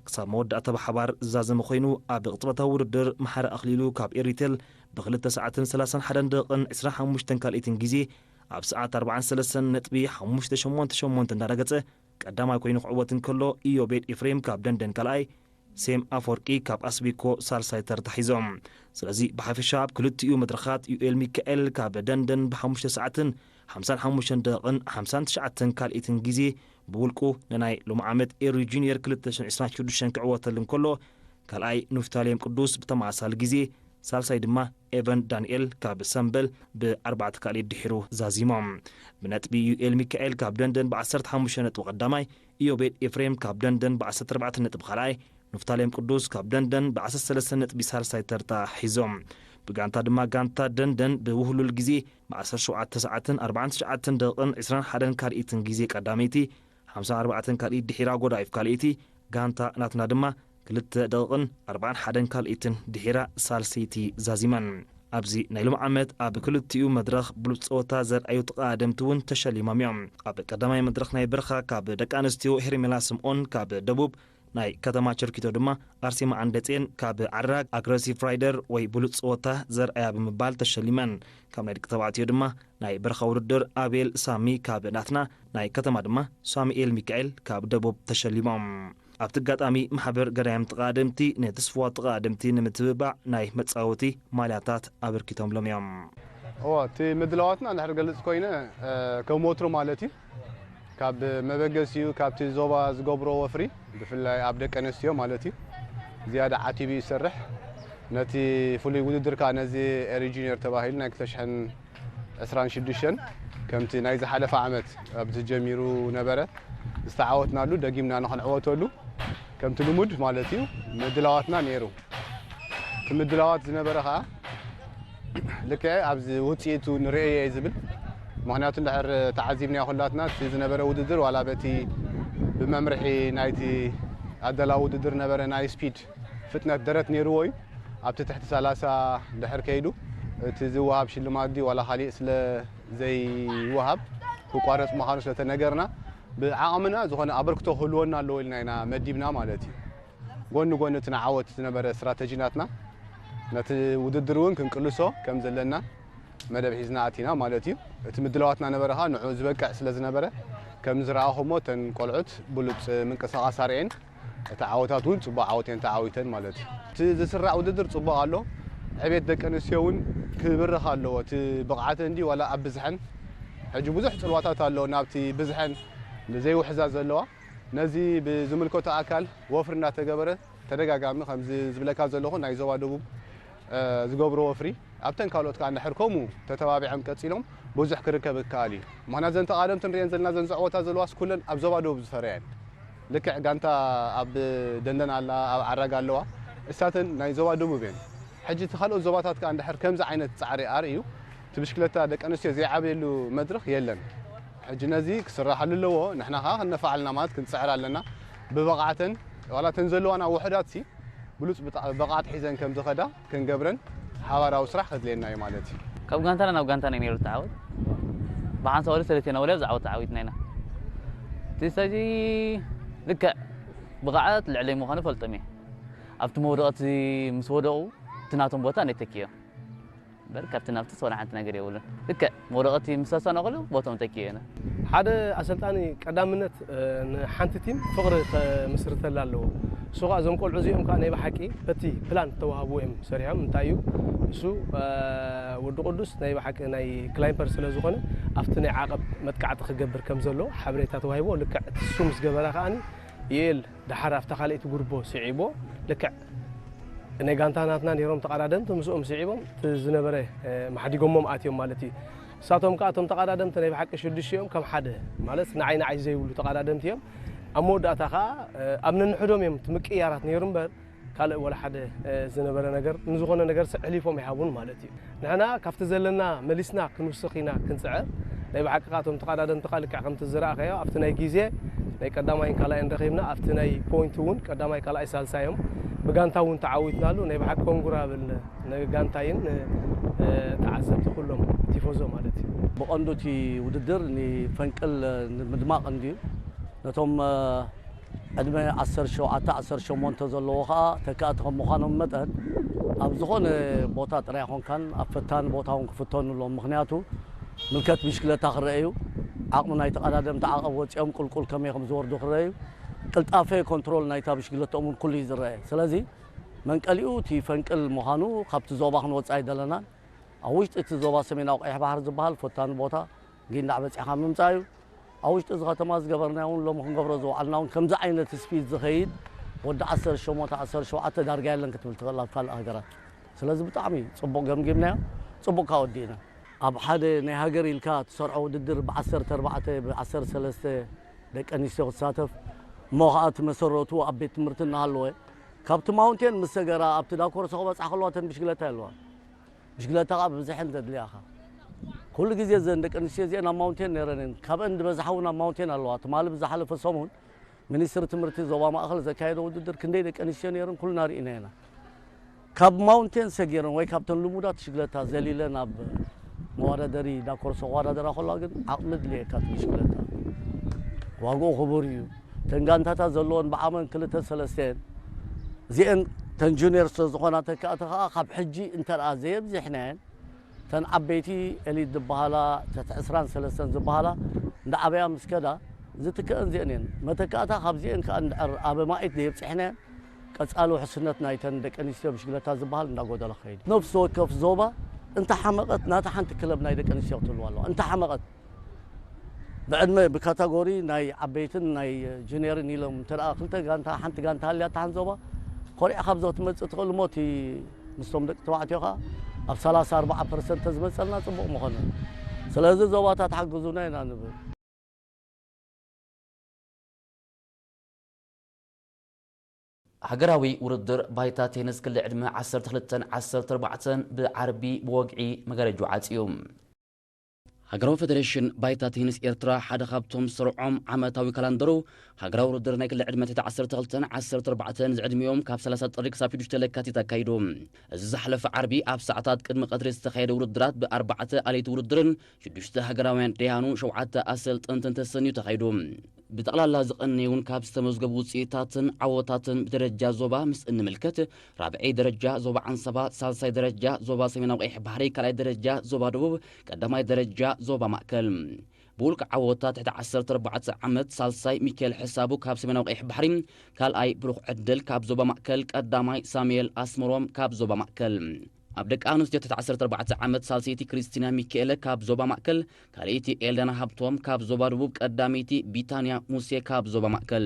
ክሳብ መወዳእታ ብሓባር ዝዛዘመ ኮይኑ፣ ኣብ ቅጽበታዊ ውድድር ማሕረ ኣኽሊሉ ካብ ኤሪቴል ብክልተ ሰዓትን ሰላሳን ሓደን ደቂቕን ዕስራን ሓሙሽተን ካልኢትን ግዜ ኣብ ሰዓት ኣርባዓን ሰለስተን ነጥቢ ሓሙሽተ ሸሞንተ ሸሞንተ እንዳረገጸ ቀዳማይ ኮይኑ ክዕወት እንከሎ፣ ኢዮቤድ ኤፍሬም ካብ ደንደን ካልኣይ፣ ሴም ኣፈወርቂ ካብ ኣስቢኮ ሳልሳይ ተርታ ሒዞም። ስለዚ ብሓፈሻ ኣብ ክልቲኡ መድረኻት ዩኤል ሚካኤል ካብ ደንደን ብሓሙሽተ ሰዓትን ሓምሳን ሓሙሽተን ደቂቕን ሓምሳን ትሽዓተን ካልኢትን ግዜ ብውልቁ ንናይ ሎሚ ዓመት ኤሪ ጁኒየር ክልተ ሽሕን ዕስራን ሽዱሽተን ክዕወተሉ እንከሎ፣ ካልኣይ ኑፍታሌም ቅዱስ ብተመሳሳሊ ግዜ፣ ሳልሳይ ድማ ኤቨን ዳንኤል ካብ ሰምበል ብኣርባዕተ ካልኢት ድሒሩ ዛዚሞም። ብነጥቢ ዩኤል ሚካኤል ካብ ደንደን ብዓሰርተ ሓሙሽተ ነጥቢ ቀዳማይ፣ ኢዮቤድ ኤፍሬም ካብ ደንደን ብዓሰርተ ኣርባዕተ ነጥቢ ካልኣይ፣ ኑፍታሌም ቅዱስ ካብ ደንደን ብዓሰርተ ሰለስተ ነጥቢ ሳልሳይ ተርታ ሒዞም። ብጋንታ ድማ ጋንታ ደንደን ብውህሉል ግዜ ብዓሰርተ ሸውዓተ ሰዓትን ኣርባዓን ትሽዓተን ደቂቕን ዕስራን ሓደን ካልኢትን ግዜ ቀዳመይቲ፣ ሓምሳን ኣርባዕተን ካልኢት ድሒራ ጎዳይፍ ካልኢቲ፣ ጋንታ ናትና ድማ ክልተ ደቂቕን ኣርባዓን ሓደን ካልኢትን ድሒራ ሳልሰይቲ ዛዚመን። ኣብዚ ናይ ሎሚ ዓመት ኣብ ክልቲኡ መድረኽ ብሉጽ ጸወታ ዘርኣዩ ተቐዳደምቲ እውን ተሸሊሞም እዮም። ኣብ ቀዳማይ መድረኽ ናይ በረኻ ካብ ደቂ ኣንስትዮ ሄርሜላ ስምኦን ካብ ደቡብ፣ ናይ ከተማ ቸርኪቶ ድማ ኣርሴማ ኣንደጼን ካብ ዓራግ ኣግረሲቭ ራይደር ወይ ብሉጽ ጸወታ ዘርኣያ ብምባል ተሸሊመን። ካብ ናይ ደቂ ተባዕትዮ ድማ ናይ በረኻ ውድድር ኣቤል ሳሚ ካብ ናትና፣ ናይ ከተማ ድማ ሳሙኤል ሚካኤል ካብ ደቡብ ተሸሊሞም። ኣብቲ ኣጋጣሚ ማሕበር ገዳይም ተቐዳደምቲ ነቲ ስፍዋ ተቐዳደምቲ ንምትብባዕ ናይ መጻወቲ ማልያታት ኣበርኪቶምሎም እዮም። እወ፣ እቲ ምድላዋትና እንድሕር ገልጽ ኮይነ፣ እ፣ ከም ወትሩ ማለት እዩ። ካብ መበገሲኡ ካብቲ ዞባ ዝገብሮ ወፍሪ፣ ብፍላይ ኣብ ደቂ ኣንስትዮ ማለት እዩ፣ ዝያዳ ዓቲቡ ይሰርሕ። ነቲ ፍሉይ ውድድር ከኣ ነዚ ኤሪ ጁኒየር ተባሂሉ ናይ ክልተ ሽሕን ዕስራን ሽዱሽተን ከምቲ ናይ ዝሓለፈ ዓመት ኣብ ዝጀሚሩ ነበረ ዝተዓወትናሉ፣ ደጊምና ንኽንዕወተሉ ከምቲ ልሙድ ማለት እዩ ምድላዋትና ነይሩ። እቲ ምድላዋት ዝነበረ ከኣ ልክዕ ኣብዚ ውጽኢቱ ንርእዮ እየ ዝብል። ምኽንያቱ እንድሕር ተዓዚብናዮ ኩላትና እቲ ዝነበረ ውድድር ዋላ በቲ ብመምርሒ ናይቲ ኣዳላዊ ውድድር ነበረ ናይ ስፒድ ፍጥነት ደረት ነይርዎ እዩ። ኣብቲ ትሕቲ ሰላሳ እንድሕር ከይዱ እቲ ዝወሃብ ሽልማት ድዩ ዋላ ካሊእ ስለ ዘይወሃብ ክቋረጽ ምዃኑ ስለተነገርና ብዓቕምና ዝኾነ ኣበርክቶ ክህልወና ኣለዎ ኢልና ኢና መዲብና ማለት እዩ። ጎኒ ጎኒ እቲ ንዓወት ዝነበረ ስትራተጂ ናትና ነቲ ውድድር እውን ክንቅልሶ ከም ዘለና መደብ ሒዝና ኣቲና ማለት እዩ። እቲ ምድላዋትና ነበረ ኸኣ ንዕኡ ዝበቅዕ ስለ ዝነበረ ከም ዝረኣኹሞ እተን ቆልዑት ብሉጽ ምንቅስቓስ ኣርእየን። እቲ ዓወታት እውን ጽቡቕ ዓወት እየን ተዓዊተን ማለት እዩ። እቲ ዝስራዕ ውድድር ጽቡቕ ኣሎ። ዕቤት ደቂ ኣንስትዮ እውን ክብርኽ ኣለዎ። እቲ ብቕዓተን ድዩ ዋላ ኣብ ብዝሐን? ሕጂ ብዙሕ ጽልዋታት ኣሎ ናብቲ ብዝሐን ዘይውሕዛ ዘለዋ። ነዚ ብዝምልከቶ ኣካል ወፍሪ እናተገበረ ተደጋጋሚ ከምዚ ዝብለካ ዘለኹ ናይ ዞባ ደቡብ፣ እ፣ ዝገብሮ ወፍሪ ኣብተን ካልኦት ከኣ እንድሕር ከምኡ ተተባቢዖም ቀጺሎም ብዙሕ ክርከብ ይከኣል እዩ። ምኽንያት ዘን ተቓደምቲ ንሪአን ዘለና ዘን ዘዕወታ ዘለዋስ ኩለን ኣብ ዞባ ደቡብ ዝፈረያ እየን። ልክዕ ጋንታ ኣብ ደንደን ኣላ፣ ኣብ ዓራግ ኣለዋ፣ እሳተን ናይ ዞባ ደቡብ እየን። ሕጂ እቲ ካልኦት ዞባታት ከኣ እንድሕር ከምዚ ዓይነት ጻዕሪ ኣርእዩ፣ እቲ ብሽክለታ ደቂ ኣንስትዮ ዘይዓበየሉ መድረኽ የለን። ሕጂ ነዚ ክስራሓሉ ኣለዎ። ንሕና ከኣ ክንነፋዓልና ማለት ክንጽዕር ኣለና። ብብቕዓተን ዋላ እተን ዘለዋና ውሑዳት ሲ ብሉጽ ብጣ-፣ ብቕዓት ሒዘን ከም ዝኸዳ ክንገብረን ሓባራዊ ስራሕ ከድልየና እዩ ማለት እዩ። ካብ ጋንታና ናብ ጋንታና እዩ ነይሩ እቲ ዓወት። ብሓንሳእ ወለ ሰለስቴና ወለ ኣብዚ ዓወት ተዓዊትና ኢና። እቲ ስታይዚ ልክዕ ብቕዓት ልዕለይ ምዃኑ ፈልጦም እየ። ኣብቲ መውደቐቲ ምስ ወደቑ እቲ ናቶም ቦታ ነተኪዮ። እምበር ካብቲ ናብቲ ዝኾነ ሓንቲ ነገር የብሉን። ልክዕ መውደቐቲ ምስ ተሰነቑሉ ቦቶም ተኪዮ ኢና። ሓደ ኣሰልጣኒ ቀዳምነት፣ እ፣ ንሓንቲ ቲም ፍቕሪ ከምስርተላ ኣለዎ። እሱ ኸኣ እዞም ቆልዑ እዚኦም ከኣ ናይ ብሓቂ በቲ ፕላን ተዋህቡ እዮም ሰሪሖም። እንታይ እዩ እሱ፣ እ፣ ወዲ ቅዱስ ናይ ብሓቂ ናይ ክላይምፐር ስለ ዝኾነ ኣብቲ ናይ ዓቐብ መጥቃዕቲ ክገብር ከም ዘሎ ሓበሬታ ተዋሂቦ። ልክዕ እቲ እሱ ምስ ገበራ ከኣ ዩኤል ደሓር ኣብታ ካልኣይቲ ጉርቦ ስዒቦ። ልክዕ ናይ ጋንታ ናትና ነይሮም ተቐዳደምቲ፣ ምስኦም ስዒቦም እቲ ዝነበረ፣ እ፣ ማሕዲጎሞም ኣትዮም ማለት እዩ። ንሳቶም ከኣ እቶም ተቐዳደምቲ ናይ ብሓቂ ሽዱሽቲኦም ከም ሓደ ማለት ንዓይ ንዓይ ዘይብሉ ተቐዳደምቲ እዮም። ኣብ መወዳእታ ከኣ፣ እ፣ ኣብ ነንሕዶም እዮም እቲ ምቅይያራት ነይሩ እምበር ካልእ ወላ ሓደ፣ እ፣ ዝነበረ ነገር ንዝኾነ ነገር ሲ-፣ ሕሊፎም ይሃቡን ማለት እዩ። ንሕና ካብቲ ዘለና መሊስና ክንውስኽ ኢና ክንጽዕር። ናይ ብሓቂ ከኣ እቶም ተቐዳደምቲ ከኣ ልክዕ ከምቲ ዝረኣኸዮ ኣብቲ ናይ ግዜ ናይ ቀዳማይን ካልኣይን ረኺብና ኣብቲ ናይ ፖይንት እውን ቀዳማይ ካልኣይ ሳልሳይ እዮም። ብጋንታ እውን ተዓዊትናሉ። ናይ ብሓቂ ኮንግራ ብል ንጋንታይን ተዓዘብቲ ኩሎም ቲፎዞ ማለት እዩ። ብቐንዱ እቲ ውድድር ንፈንቅል ንምድማቕ እንድዩ። ነቶም ዕድመ ዓሰርተ ሸውዓተ ዓሰርተ ሸሞንተ ዘለዎ ከዓ ተካእቲ ከም ምዃኖም መጠን ኣብ ዝኾነ ቦታ ጥራይ ኣይኮንካን ኣብ ፈታኒ ቦታ እውን ክፍተኑ ኣለዎም። ምክንያቱ ምልከት ብሽክለታ ክረአዩ ዓቕሚ ናይ ተቐዳደምቲ ዓቐብ ወፂኦም ቁልቁል ከመይ ከም ዝወርዱ ክረአዩ ቅልጣፈ ኮንትሮል ናይታ ብሽክለተኦም እውን ኩሉ እዩ ዝረአ። ስለዚ መንቀሊኡ እቲ ፈንቅል ምዃኑ ካብቲ ዞባ ክንወፅእ ኣይደለናን። ኣብ ውሽጢ እቲ ዞባ ሰሜናዊ ቀይሕ ባሕሪ ዝበሃል ፈታኒ ቦታ ጊንዳዕ በፂሕኻ ምምፃእ እዩ። ኣብ ውሽጢ እዚ ከተማ ዝገበርናዮ እውን ሎሚ ክንገብሮ ዝወዓልና እውን ከምዚ ዓይነት ስፒድ ዝኸይድ ወዲ ዓሰርተ ሸሞንተ ዓሰርተ ሸውዓተ ዳርጋ የለን ክትብል ትኽእል ኣብ ካልእ ሃገራት። ስለዚ ብጣዕሚ ፅቡቕ ገምጊምናዮ፣ ፅቡቕ ከዓ ወዲእና። ኣብ ሓደ ናይ ሃገር ኢልካ ትሰርዖ ውድድር ብዓሰርተ ኣርባዕተ ብዓሰርተ ሰለስተ ደቂ ኣንስትዮ ክትሳተፍ እሞ ከዓ እቲ መሰረቱ ኣብ ቤት ትምህርቲ እናሃለወ ካብቲ ማውንቴን ምስ ሰገራ ኣብቲ ዳኮርሶ ክበፅሓ ከለዋ ተን ብሽግለታ ኣለዋ። ብሽግለታ ከዓ ብብዝሐን ዘድልያኻ ኩሉ ግዜ እዘን ደቂ ኣንስትዮ እዚአን ኣብ ማውንቴን ነይረን እየን። ካብአን ዝበዝሓ እውን ኣብ ማውንቴን ኣለዋ። ትማሊ ብዝሓለፈ ሰሙን ሚኒስትሪ ትምህርቲ ዞባ ማእኸል ዘካየዶ ውድድር ክንደይ ደቂ ኣንስትዮ ነይረን ኩልና ርኢና ኢና። ካብ ማውንቴን ሰጊረን ወይ ካብተን ልሙዳት ብሽግለታ ዘሊለን ኣብ መዋዳደሪ ዳኮርሶ ክወዳደራ ከለዋ ግን ዓቕሚ ድልየካ እቲ ብሽግለታ ዋግኡ ክቡር እዩ። ተን ጋንታታት ዘለዎን ብዓመን ክልተ ሰለስተን እዚአን ተን ጁኒየር ስለ ዝኾና ተካእቲ ከዓ ካብ ሕጂ እንተደኣ ዘየብዚሕናየን ተን ዓበይቲ ኤሊት ዝበሃላ ትሕቲ ዕስራን ሰለስተን ዝበሃላ እንዳ ዓበያ ምስ ከዳ ዝትክአን ዚአን እየን። መተካእታ ካብዚአን ከዓ እንድሕር ኣብ ማኢት ዘየብፅሕናየን ቀፃሊ ውሕስነት ናይተን ደቂ ኣንስትዮ ብሽግለታ ዝበሃል እንዳጎደለ ክኸይድ እዩ። ነፍሲ ወከፍ ዞባ እንተሓመቐት ናታ ሓንቲ ክለብ ናይ ደቂ ኣንስትዮ ክትህልዋ ኣለዋ። እንተሓመቐት ብዕድመ ብካታጎሪ ናይ ዓበይትን ናይ ጁኒየርን ኢሎም እንተ ደኣ ክልተ ጋንታ ሓንቲ ጋንታ ሃልያ እታ ሓንቲ ዞባ ኮሪዕካ ኣብዚ ክትመፅእ ትኽእል እሞ እቲ ምስቶም ደቂ ተባዕትዮ ከዓ ኣብ ሰላሳ ኣርባዓ ፐርሰንት ተዝመፀልና ፅቡቕ ምኾነ። ስለዚ ዞባታት ሓግዙና ኢና ንብል። ሃገራዊ ውድድር ባይታ ቴኒስ ክሊ ዕድመ ዓሰርተ ክልተን ዓሰርተ ኣርባዕተን ብዓርቢ ብወግዒ መጋረጅኡ ዓጽዩ። ሃገራዊ ፈደሬሽን ባይታ ቴኒስ ኤርትራ ሓደ ካብቶም ዝሰርዖም ዓመታዊ ካላንደሩ ሃገራዊ ውድድር ናይ ክሊ ዕድመ ትሕቲ ዓሰርተ ክልተን ዓሰርተ ኣርባዕተን ዝዕድሚኦም ካብ ሰላሳ ጥሪ ክሳብ ሽዱሽተ ለካቲት ኣካይዱ። እዚ ዝሓለፈ ዓርቢ ኣብ ሰዓታት ቅድሚ ቀትሪ ዝተኻየደ ውድድራት ብኣርባዕተ ኣለይቲ ውድድርን ሽዱሽተ ሃገራውያን ደያኑ ሸውዓተ ኣሰልጠንትን ተሰንዩ ተኻይዱ። ብጠቕላላ ዝቐነዩን ካብ ዝተመዝገቡ ውፅኢታትን ዓወታትን ብደረጃ ዞባ ምስ እንምልከት ራብዐይ ደረጃ ዞባ ዓንሰባ፣ ሳልሳይ ደረጃ ዞባ ሰሜናዊ ቀይሕ ባሕሪ፣ ካልኣይ ደረጃ ዞባ ደቡብ፣ ቀዳማይ ደረጃ ዞባ ማእከል። ብውልቂ ዓወታ ትሕቲ ዓሰርተ ኣርባዕተ ዓመት ሳልሳይ ሚካኤል ሕሳቡ ካብ ሰሜናዊ ቀይሕ ባሕሪ፣ ካልኣይ ብሩኽ ዕድል ካብ ዞባ ማእከል፣ ቀዳማይ ሳሙኤል ኣስመሮም ካብ ዞባ ማእከል። ኣብ ደቂ ኣንስትዮ ትሕቲ ዓሰርተ ኣርባዕተ ዓመት ሳልሰይቲ ክርስቲና ሚካኤለ ካብ ዞባ ማእከል፣ ካልኣይቲ ኤልዳና ሃብቶም ካብ ዞባ ደቡብ፣ ቀዳመይቲ ቢታንያ ሙሴ ካብ ዞባ ማእከል።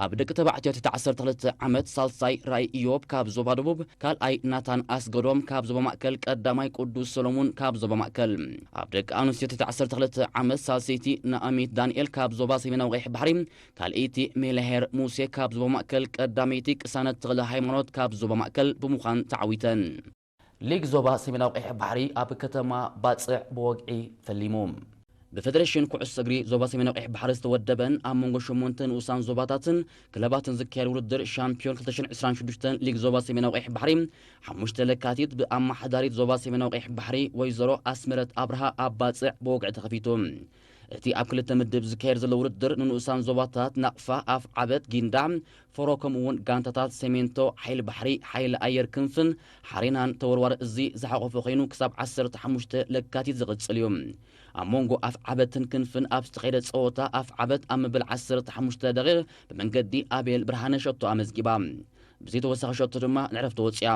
ኣብ ደቂ ተባዕትዮ ትሕቲ ዓሰርተ ክልተ ዓመት ሳልሳይ ራእይ ኢዮብ ካብ ዞባ ደቡብ፣ ካልኣይ ናታን ኣስገዶም ካብ ዞባ ማእከል፣ ቀዳማይ ቅዱስ ሰሎሙን ካብ ዞባ ማእከል። ኣብ ደቂ ኣንስትዮ ትሕቲ ዓሰርተ ክልተ ዓመት ሳልሰይቲ ናኣሚት ዳንኤል ካብ ዞባ ሰሜናዊ ቀይሕ ባሕሪ፣ ካልኣይቲ ሜላሄር ሙሴ ካብ ዞባ ማእከል፣ ቀዳመይቲ ቅሳነት ተኽለ ሃይማኖት ካብ ዞባ ማእከል ብምዃን ተዓዊተን። ሊግ ዞባ ሰሜናዊ ቀይሕ ባሕሪ ኣብ ከተማ ባጽዕ ብወግዒ ፈሊሙ። ብፈደሬሽን ኩዕሶ እግሪ ዞባ ሰሜናዊ ቀይሕ ባሕሪ ዝተወደበን ኣብ መንጎ ሸሞንተ ንኡሳን ዞባታትን ክለባትን ዝካየድ ውድድር ሻምፒዮን ክልተ ሽሕን ዕስራን ሽዱሽተን ሊግ ዞባ ሰሜናዊ ቀይሕ ባሕሪ ሓሙሽተ ለካቲት ብኣመሓዳሪት ዞባ ሰሜናዊ ቀይሕ ባሕሪ ወይዘሮ ኣስመረት ኣብርሃ ኣብ ባጽዕ ብወግዒ ተኸፊቱ። እቲ ኣብ ክልተ ምድብ ዝካየድ ዘሎ ውድድር ንንኡሳን ዞባታት ናቕፋ፣ ኣፍ ዓበት፣ ጊንዳዕ፣ ፎሮ ከምኡ እውን ጋንታታት ሰሜንቶ፣ ሓይሊ ባሕሪ፣ ሓይሊ ኣየር ክንፍን ሓሬናን ተወርዋሪ እዚ ዝሓቖፈ ኮይኑ ክሳብ ዓሰርተ ሓሙሽተ ለካቲት ዝቕጽል እዩ። ኣብ መንጎ ኣፍ ዓበትን ክንፍን ኣብ ዝተኻየደ ጸወታ ኣፍ ዓበት ኣብ መበል ዓሰርተ ሓሙሽተ ደቂቕ ብመንገዲ ኣቤል ብርሃነ ሸቶ ኣመዝጊባ። ብዘይተወሳኺ ሸቶ ድማ ንዕረፍቲ ወጺኣ።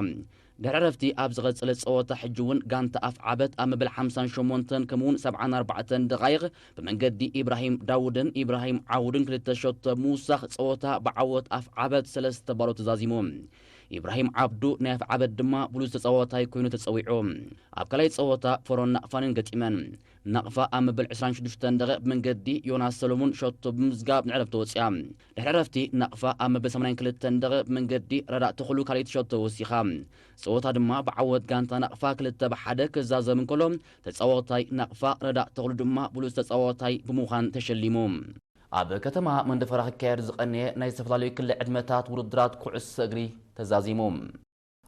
ድሕሪ ዕረፍቲ ኣብ ዝቐጸለ ጸወታ ሕጂ እውን ጋንታ ኣፍ ዓበት ኣብ መበል ሓምሳን ሸሞንተን ከምኡውን ሰብዓን ኣርባዕተን ደቓይቕ ብመንገዲ ኢብራሂም ዳውድን ኢብራሂም ዓውድን ክልተ ሸቶ ብምውሳኽ ጸወታ ብዓወት ኣፍ ዓበት ሰለስተ ባዶ ተዛዚሙ። ኢብራሂም ዓብዱ ናይ ኣፍ ዓበት ድማ ብሉጽ ተጻዋታይ ኮይኑ ተጸዊዑ። ኣብ ካልኣይ ጸወታ ፈሮን ናቕፋንን ገጢመን። ናቕፋ ኣብ መበል ዕስራን ሽዱሽተን ደቂቕ ብመንገዲ ዮናስ ሰሎሙን ሸቶ ብምዝጋብ ንዕረፍቲ ወጺኣ። ድሕሪ ዕረፍቲ ናቕፋ ኣብ መበል ሰማንያን ክልተን ደቂቕ ብመንገዲ ረዳእ ተኽሉ ካልኣይቲ ሸቶ ወሲኻ። ጸወታ ድማ ብዓወት ጋንታ ናቕፋ ክልተ ብ ሓደ ክዛዘም እንከሎ ተጻዋታይ ናቕፋ ረዳእ ተኽሉ ድማ ብሉጽ ተጻዋታይ ብምዃን ተሸሊሙ። ኣብ ከተማ መንደፈራ ክካየድ ዝቐነየ ናይ ዝተፈላለዩ ክሊ ዕድመታት ውድድራት ኩዕሶ እግሪ ተዛዚሙ።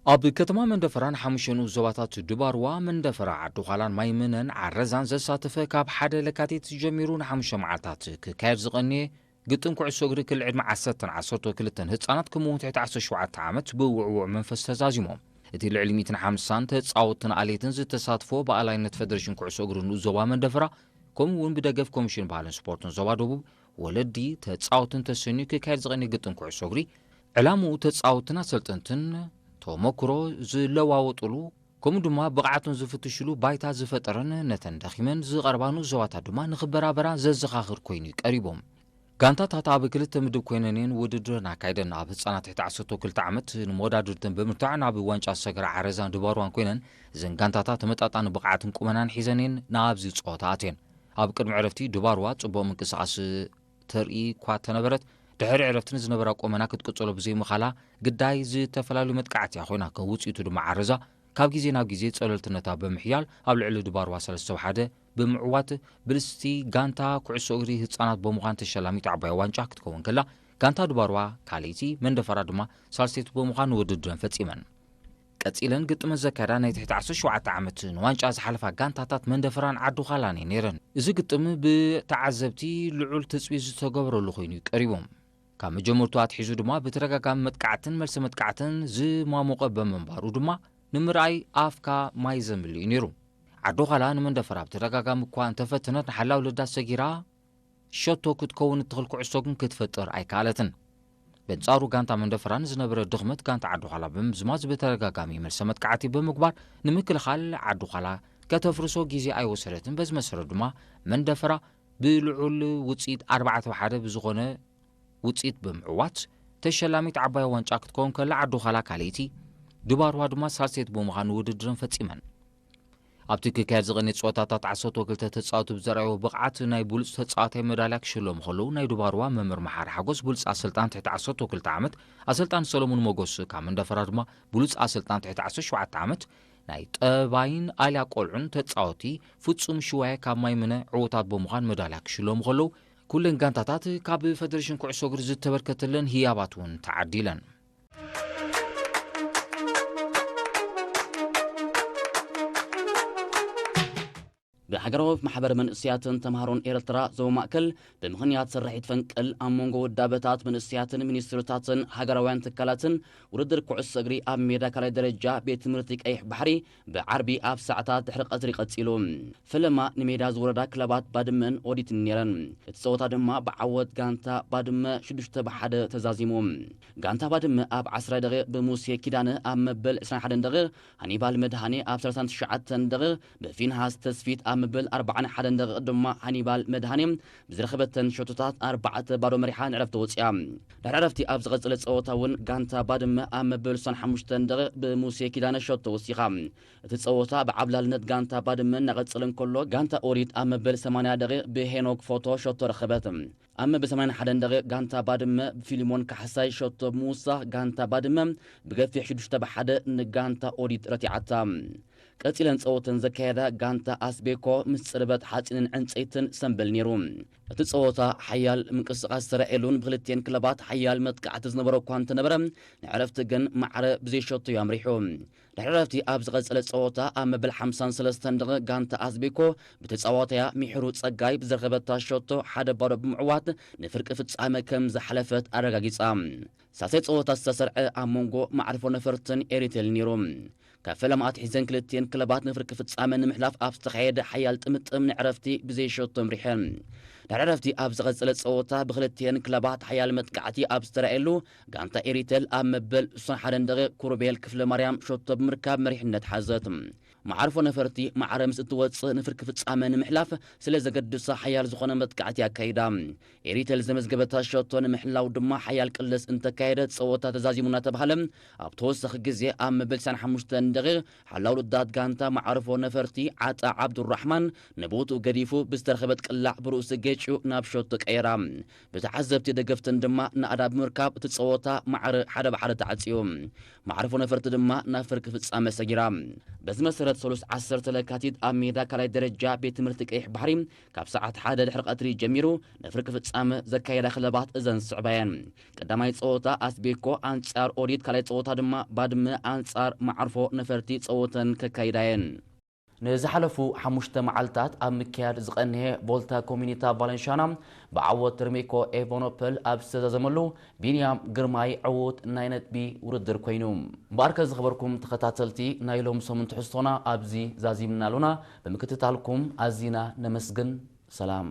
ኣብ ከተማ መንደፈራን ሓሙሽተ ንኡስ ዞባታት ድባርዋ፣ መንደፈራ፣ ዓዲ ዃላን ማይምነን ዓረዛን ዘሳተፈ ካብ ሓደ ለካቲት ጀሚሩ ንሓሙሽተ መዓልታት ክካየድ ዝቐነየ ግጥም ኩዕሶ እግሪ ክሊ ዕድመ ዓሰርተን ዓሰርተ ክልተን ህጻናት ከምኡ እውን ትሕቲ ዓሰርተ ሸውዓተ ዓመት ብውዕዉዕ መንፈስ ተዛዚሞም። እቲ ልዕሊ ሚእትን ሓምሳን ተጻወትትን ኣለይትን ዝተሳትፎ ብኣላይነት ፈደሬሽን ኩዕሶ እግሪ ንኡስ ዞባ መንደፈራ ከምኡ እውን ብደገፍ ኮሚሽን ባህልን ስፖርትን ዞባ ደቡብ ወለዲ ተጻወትን ተሰንዩ ክካየድ ዝቐነየ ግጥም ኩዕሶ እግሪ ዕላምኡ ተጻወትን ኣሰልጠንትን ተመክሮ ዝለዋወጥሉ ከምኡ ድማ ብቕዓቶም ዝፍትሽሉ ባይታ ዝፈጠረን ነተን ደኺመን ዝቐርባ ንኡስ ዞባታት ድማ ንኽበራበራ ዘዘኻኽር ኮይኑ እዩ ቀሪቦም። ጋንታታት ኣብ ክልተ ምድብ ኮይነን እየን ውድድረን ኣካይደን። ኣብ ህጻናት ትሕቲ ዓሰርተ ክልተ ዓመት ንመወዳድርተን ብምርታዕ ናብ ዋንጫ ሰገር ዓረዛን ድባርዋን ኮይነን እዘን ጋንታታት ተመጣጣኒ ብቕዓትን ቁመናን ሒዘን እየን ናብዚ ጸወታ ኣትየን። ኣብ ቅድሚ ዕረፍቲ ድባርዋ ጽቡቕ ምንቅስቓስ ተርኢ እኳ ተነበረት፣ ድሕሪ ዕረፍቲ ንዝነበራ ቁመና ክትቅጽሎ ብዘይምኻላ ግዳይ ዝተፈላለዩ መጥቃዕቲ እያ ኮይና። ከም ውጽኢቱ ድማ ዓረዛ ካብ ግዜ ናብ ግዜ ጸለልትነታ ብምሕያል ኣብ ልዕሊ ድባርዋ ሰለስተ ብ ሓደ ብምዕዋት ብልጽቲ ጋንታ ኩዕሶ እግሪ ህጻናት ብምዃን ተሸላሚት ዓባይ ዋንጫ ክትከውን ከላ፣ ጋንታ ድባርዋ ካልኣይቲ መንደፈራ ድማ ሳልሰይቲ ብምዃን ውድድረን ፈጺመን። ቀጺለን ግጥመን ዘካየዳ ናይ ትሕቲ ዓሰርተ ሸውዓተ ዓመት ንዋንጫ ዝሓለፋ ጋንታታት መንደፈራን ዓዲ ዃላን እየን ነይረን። እዚ ግጥም ብተዓዘብቲ ልዑል ትጽቢት ዝተገብረሉ ኮይኑ እዩ ቀሪቦም። ካብ መጀመርቱ ኣትሒዙ ድማ ብተደጋጋሚ መጥቃዕትን መልሲ መጥቃዕትን ዝማሞቐ ብምንባሩ ድማ ንምርኣይ ኣፍካ ማይ ዘምልእ እዩ ነይሩ። ዓዲ ዃላ ንመንደፈራ ብተደጋጋሚ እኳ እንተፈተነት ንሓላው ልዳት ሰጊራ ሸቶ ክትከውን እትኽእል ኩዕሶ ግን ክትፈጥር ኣይከኣለትን። በንጻሩ ጋንታ መንደፈራ ንዝነበረ ድኽመት ጋንታ ዓዲ ዃላ ብምምዝማዝ ብተደጋጋሚ መልሰ መጥቃዕቲ ብምግባር ንምክልኻል ዓዲ ዃላ ከተፍርሶ ግዜ ኣይወሰደትን። በዚ መሰረት ድማ መንደፈራ ብልዑል ውጽኢት ኣርባዕተ ብ ሓደ ብዝኾነ ውጽኢት ብምዕዋት ተሸላሚት ዓባይ ዋንጫ ክትከውን ከላ ዓዲ ዃላ ካልኣይቲ ድባርዋ ድማ ሳልሰይቲ ብምዃን ውድድረን ፈጺመን። ኣብቲ ክካየድ ዝቐነየ ጸወታታት ዓሰርተ ክልተ ተጻወቲ ብዘርኣይዎ ብቕዓት ናይ ብሉጽ ተጻዋታይ መዳልያ ክሽለሙ ከለዉ ናይ ድባርዋ መምህር መሓሪ ሓጎስ ብሉጽ ኣሰልጣን ትሕቲ ዓሰርተ ክልተ ዓመት ኣሰልጣን ሰለሙን ሞጎስ ካብ መንደፈራ ድማ ብሉጽ ኣሰልጣን ትሕቲ ዓሰርተ ሸውዓተ ዓመት ናይ ጠባይን ኣልያ ቆልዑን ተጻወቲ ፍጹም ሽዋየ ካብ ማይምነ ዕዉታት ብምዃን መዳልያ ክሽለሙ ከለዉ ኩለን ጋንታታት ካብ ፈደሬሽን ኩዕሶ እግሪ ዝተበርከተለን ህያባት እውን ተዓዲለን። ብሃገራዊ ማሕበር መንእሰያትን ተምሃሮን ኤርትራ ዞባ ማእከል ብምኽንያት ስርሒት ፈንቅል ኣብ መንጎ ውዳበታት መንእሰያትን ሚኒስትርታትን ሃገራውያን ትካላትን ውድድር ኩዕሶ እግሪ ኣብ ሜዳ ካልኣይ ደረጃ ቤት ትምህርቲ ቀይሕ ባሕሪ ብዓርቢ ኣብ ሰዓታት ድሕሪ ቀትሪ ቀጺሉ። ፈለማ ንሜዳ ዝወረዳ ክለባት ባድመን ኦዲትን ነይረን። እቲ ጸወታ ድማ ብዓወት ጋንታ ባድመ ሽዱሽተ ብ ሓደ ተዛዚሙ። ጋንታ ባድመ ኣብ ዓስራይ ደቂቕ ብሙሴ ኪዳነ፣ ኣብ መበል ዕስራን ሓደን ደቂቕ ሃኒባል መድሃኔ፣ ኣብ ሰላሳን ትሽዓተን ደቂቕ ብፊንሃስ ተስፊት፣ ኣብ መበል ኣርባዓን ሓደን ደቂቕ ድማ ሃኒባል መድሃኔ ብዝረኸበተን ሸቶታት ኣርባዕተ ባዶ መሪሓ ንዕረፍቲ ወጺኣ። ድሕሪ ዕረፍቲ ኣብ ዝቐጸለ ጸወታ እውን ጋንታ ባድመ ኣብ መበል ስሳን ሓሙሽተን ደቂቕ ብሙሴ ኪዳነ ሸቶ ወሲኻ። እቲ ጸወታ ብዓብላልነት ጋንታ ባድመ እናቐጸለ እንከሎ፣ ጋንታ ኦሪት ኣብ መበል ሰማንያ ደቂቕ ብሄኖክ ፎቶ ሸቶ ረኸበት። ኣብ መበል ሰማንያን ሓደን ደቂቕ ጋንታ ባድመ ብፊልሞን ካሕሳይ ሸቶ ብምውሳኽ፣ ጋንታ ባድመ ብገፊሕ ሽዱሽተ ብ ሓደ ንጋንታ ኦሪት ረቲዓታ። ቀጺለን ጸወተን ዘካየዳ ጋንታ ኣስቤኮ ምስ ጽርበት ሓጺንን ዕንጸይትን ሰምበል ነይሩ። እቲ ጸወታ ሓያል ምንቅስቓስ ዝተራእየሉን ብክልቲኤን ክለባት ሓያል መጥቃዕቲ ዝነበሮ እኳ እንተነበረ፣ ንዕረፍቲ ግን ማዕረ ብዘይሸቶ እዩ ኣምሪሑ። ድሕሪ ዕረፍቲ ኣብ ዝቐጸለ ጸወታ ኣብ መበል ሓምሳን ሰለስተን ደቂቕ ጋንታ ኣስቤኮ ብተጻዋታያ ሚሕሩ ጸጋይ ብዝረኸበታ ሸቶ ሓደ ባዶ ብምዕዋት ንፍርቂ ፍጻመ ከም ዝሓለፈት ኣረጋጊጻ። ሳልሳይ ጸወታ ዝተሰርዐ ኣብ መንጎ መዓርፎ ነፈርትን ኤሪቴል ነይሩ። ካብ ፈለማ ኣትሒዘን ክልቲኤን ክለባት ንፍርቂ ፍጻመ ንምሕላፍ ኣብ ዝተኻየደ ሓያል ጥምጥም ንዕረፍቲ ብዘይ ሸቶ ኣምሪሐን። ድሕሪ ዕረፍቲ ኣብ ዝቐጸለ ጸወታ ብክልቲኤን ክለባት ሓያል መጥቃዕቲ ኣብ ዝተራእየሉ፣ ጋንታ ኤሪቴል ኣብ መበል ስሳን ሓደን ደቂቕ ኩሩቤል ክፍለ ማርያም ሸቶ ብምርካብ መሪሕነት ሓዘት። መዓርፎ ነፈርቲ ማዕረ ምስ እትወጽእ ንፍርቂ ፍጻመ ንምሕላፍ ስለ ዘገድሳ ሓያል ዝኾነ መጥቃዕቲ ኣካይዳ። ኤሪቴል ዘመዝገበታ ሸቶ ንምሕላው ድማ ሓያል ቅልስ እንተካየደ ጸወታ ተዛዚሙ እናተባህለ ኣብ ተወሳኺ ግዜ ኣብ መበል ትስዓን ሓሙሽተን ደቂቕ ሓላው ልዳት ጋንታ መዓርፎ ነፈርቲ ዓጣ ዓብዱራሕማን ንቦትኡ ገዲፉ ብዝተረኸበት ቅላዕ ብርእሱ ገጭዩ ናብ ሸቶ ቀየራ። ብተዓዘብቲ ደገፍትን ድማ ናእዳ ብምርካብ እቲ ጸወታ ማዕረ ሓደ ብ ሓደ ተዓጽዩ። መዓርፎ ነፈርቲ ድማ ናብ ፍርቂ ፍጻመ ሰጊራ። በዚ መሰረት ሰሉስ ዓሰርተ ለካቲት ኣብ ሜዳ ካልኣይ ደረጃ ቤት ትምህርቲ ቀይሕ ባሕሪ ካብ ሰዓት ሓደ ድሕሪ ቀትሪ ጀሚሩ ንፍርቂ ፍጻመ ዘካየዳ ክለባት እዘን ዝስዕባ እየን። ቀዳማይ ጸወታ ኣስቤኮ ኣንጻር ኦዲት፣ ካልኣይ ጸወታ ድማ ባድመ ኣንጻር መዓርፎ ነፈርቲ ጸወተን ከካይዳ እየን። ንዝሓለፉ ሓሙሽተ መዓልታት ኣብ ምክያድ ዝቐንየ ቮልታ ኮሚኒታ ቫለንሻና ብዓወት ርሜኮ ኤቨኖፐል ኣብ ዝተዛዘመሉ ቢንያም ግርማይ ዕዉት ናይ ነጥቢ ውድድር ኮይኑ። እምበኣርከ ዝኸበርኩም ተኸታተልቲ ናይ ሎም ሰሙን ትሕዝቶና ኣብዚ ዛዚምና ኣሎና። ብምክትታልኩም ኣዚና ነመስግን። ሰላም።